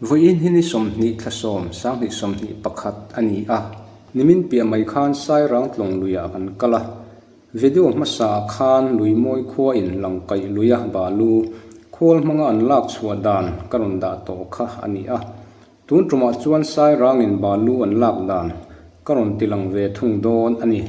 Vawiin hi ni 20 thla 10 sanghnih 21 a ni a, nimin piah mai khan Sairang tlawng luiah kan kal a. Video hmasa ah khan Luimawi khua in Langkaih luia balu khawl hmanga an lak chhuah dan ka rawn dah tawh kha a ni a. Tun tumah chuan Sairangin balu an lak dan ka rawn ti lang ve thung dawn a ni.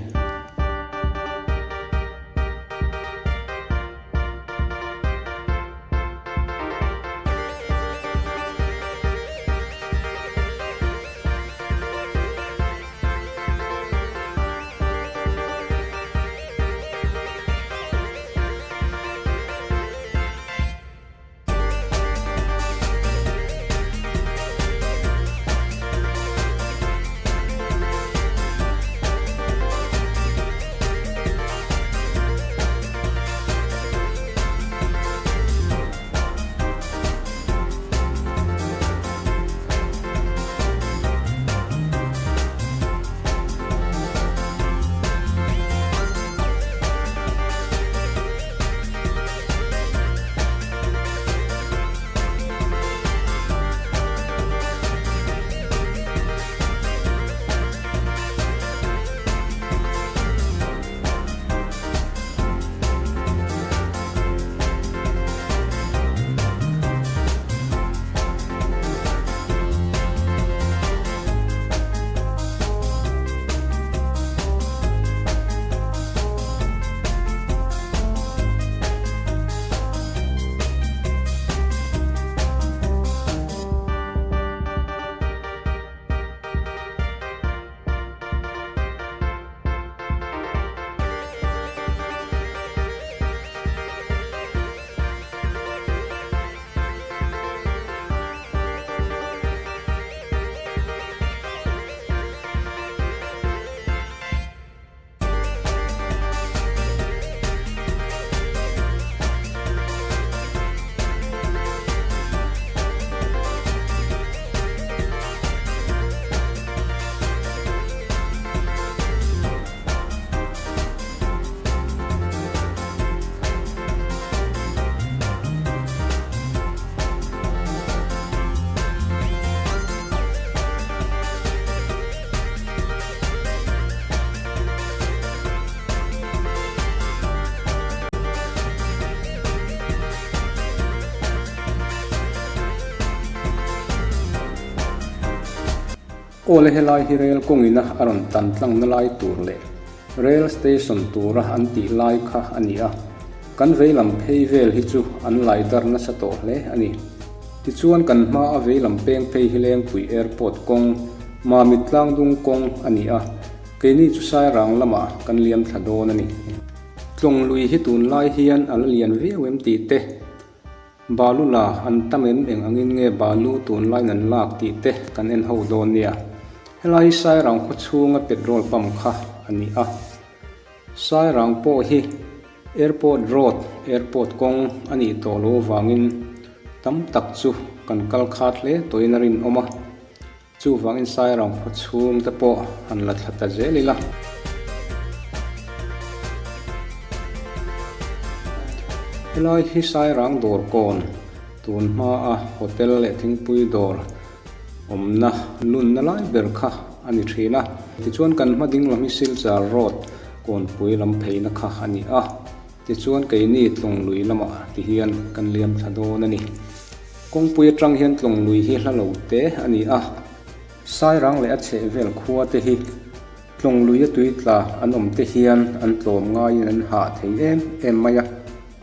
Aw le helai hi rel kawngina a rawn tan tlangna lai tur leh rel station tura an tih lai kha a ni a, kan veilam phei vel hi chu an lai dar nasa tawh hle a ni. Tichuan kan hma a veilam peng phei hi Lengpui Airport kawng, Mamit Tlangdung kawng a ni a, keini chu Sairang lamah kan liam thla dawn a ni. Tlawng lui hi tunlai hian a la lian viau em tih te, Balu la an tam em eng angin nge balu tunlaiin an lak tih te kan en ho dawn nia. Helai hi Sairang khaw chhunga petrol pump kha a ni a. Sairang pawh hi Airport Road, Airport kawng a nih tawh loh avangin tam tak chu kan kal khat hle tawhin a rinawm a. Chuvangin Sairang khaw chhung te pawh han la thla ta zel ila. Helai hi Sairang dawr kawn tun hma a hotel leh thingpui dawr awmna lunna lai ber kha a ni thin a. Tichuan kan hma ding lam hi Silchar Road kawnpui lam pheina kha a ni a. Tichuan keini Tlawng lui lamah ti hian kan liam thla dawn a ni. Kawngpui atang hian Tlawng lui hi hla lo te a ni a, Sairang leh a chhehvel khua te hi Tlawng lui a tui tla an awm te hian an tlawm ngaiin an hah thei em em mai a,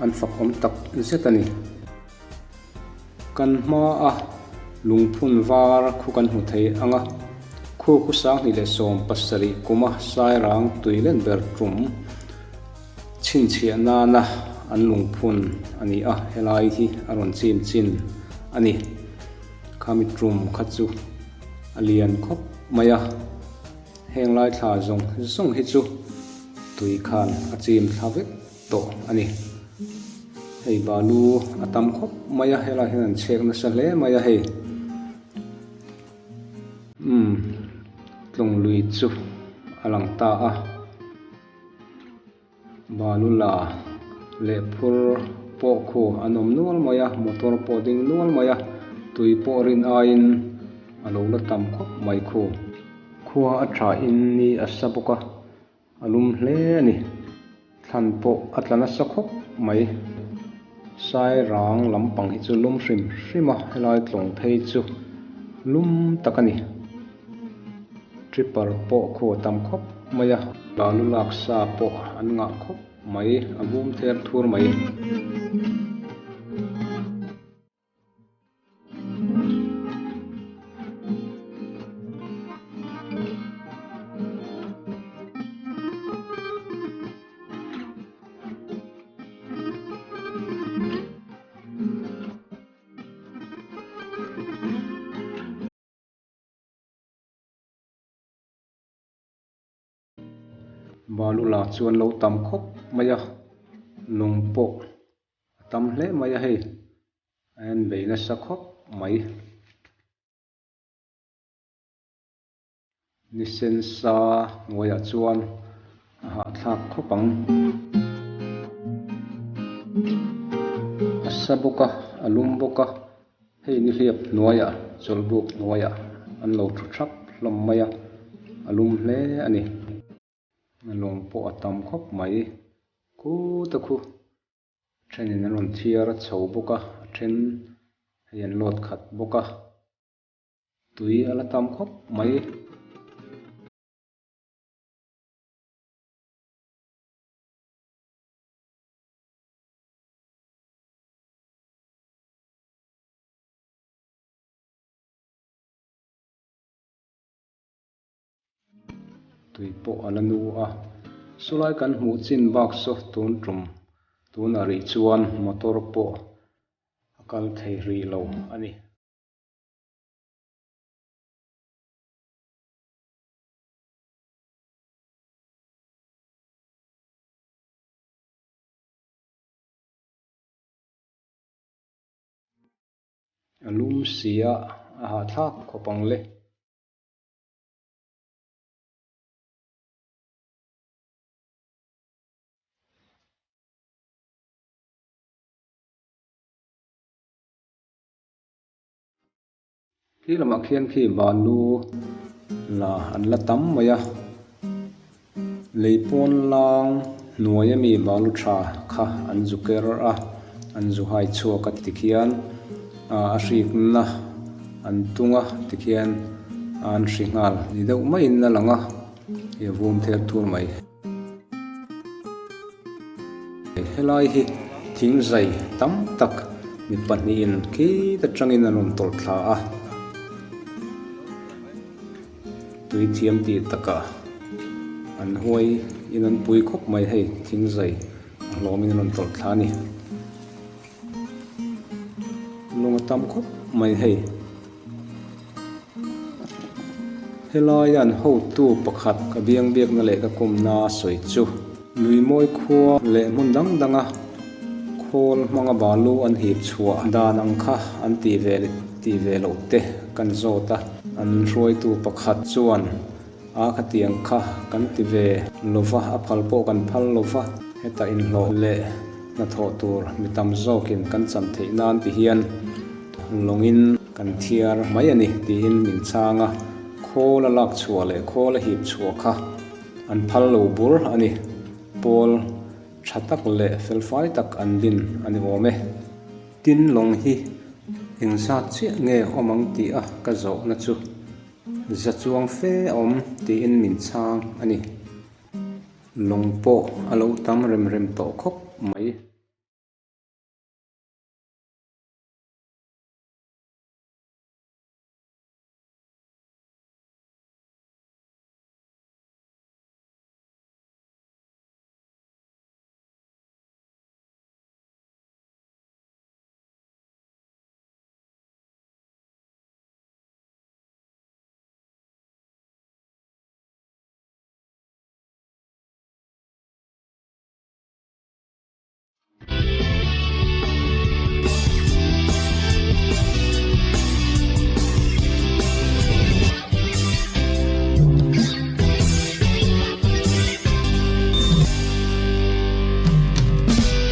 an fak awm tak zet a ni. Kan hma a lungphun var khu kan hmu thei ang a, khu khu 2017 kuma Sairang tui len ber tum Chhinchhiah nana an lungphun a ni a, helai hi a rawn chim chin a ni. Khami tum kha chu a lian khawp mai a, heng lai thla zawng zawng hi chu tui khan a chim thla vek tawh a ni. Hei balu a tam khawp mai a, helai hian an chhek nasa hle mai a hei. Umm tlawng lui chu a lang ta a. Balula leh phur pawh khu an awm nual mai a, motor pawh a ding nual mai a. Tui pawh rin aiin a lo la tam khawp mai khu. Khua a thain ni a sa bawk a, a lum hle a ni. Thlan pawh a tla nasa khawp mai. Sairang lampang hi chu lum hrim hrim a, helai tlawng phei chu lum tak a ni. Tripper pawh khu a tam khawp mai a, balu lak sa pawh an ngah khawp mai, a vum ther thur mai. Balu la chuan lo tam khawp mai a, lung pawh a tam hle mai a hei a en bei nasa khawp mai. Ni sen sa hnuaiah chuan a hahthlak khawp ang. A sa bawk a, a lum bawk a, hei nihliap hnuaiah chawlhbuk hnuaiah an lo thu thap hlawm mai a, a lum hle a ni. Lawng pawh a tam khawp mai khuta khu. Thenin an rawn thiar a chho bawk a, a then hei an load khat bawk a. Tui a la tam khawp mai. Tui pawh a la nu a, sawlai kan hmuh chin bak saw tun tum tunah rih chuan motor pawh a kal thei rih lo a ni. A lum si a, a hahthlak khawp ang le. Khi lamah khian khi balu la an la tam mai a, lei pawn lang hnuai ami balu tha kha an zu ker a, an zu hai chhuak a tikhian a hrikna an tung a tikhian an hri nghal ni deuh maiin a lang a, hei a vum ther thur mai. Helai hi thing zai tam tak mi pahnihin khi ta tangin an rawn tawlh thla a, tui thiam tih takah an huai in an pui khawp mai hei thing zai a hlawmin an rawn tawlh thla a ni. Lung a tam khawp mai hei. Helai an hotu pakhat ka biang biakna leh ka kawmna sawi chu Luimawi khua leh hmun dang danga khawl hmanga balu an hip chhuah dan ang kha an tih ve tih ve loh te kan zawt a. An hruaitu pakhat chuan a khatiang kha kan ti ve lova a phal pawh kan phal lova hetah inhlawh leh hnathawh tur mi tam zawkin kan chan theih nan ti hian lawngin kan thiar mai a ni tiin min chhang a, khawl a lak chhuah leh khawl a hip chhuah kha an phal lo bur a ni. Pawl tha tak leh felfai tak an din a ni awm e. Tin lawng hi engzat chiah nge awm ang tih a ka zawhna chu za chuang fe a awm tiin min chhang a ni. Lawng pawh a lo tam rem rem tawh khawp mai.